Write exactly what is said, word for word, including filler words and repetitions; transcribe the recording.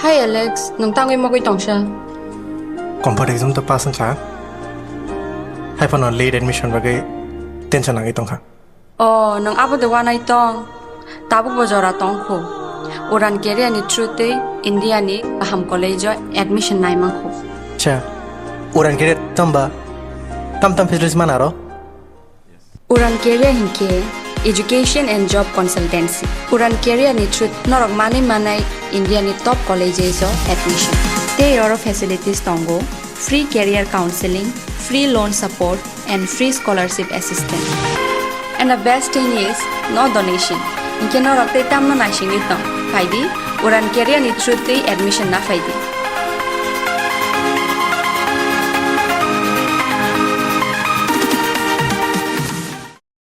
Hi Alex, nwng tangwi mogwi tongsa? Competitive exam to pass wngkha. Hai phano late admission bagwi tension nangwi tongkha. O, nwng abo de wanai tong. Tabuk bo jora tong khu. Uran Career ni through twi India ni kaham college o admission nai man khu. Cha, Uran Career tamba tam tam facilities man aro? Uran Career hinkhe education and job consultancy. Uran Career ni through norok manwi manai India ni top colleges o admission. Tei oro facilities tongo free career counseling, free loan support, and free scholarship assistance. And the best thing is, no donation. Hinkhe norok tei tamno naisingwi tong. Phaidi, Uran Career ni through twi admission na phaidi.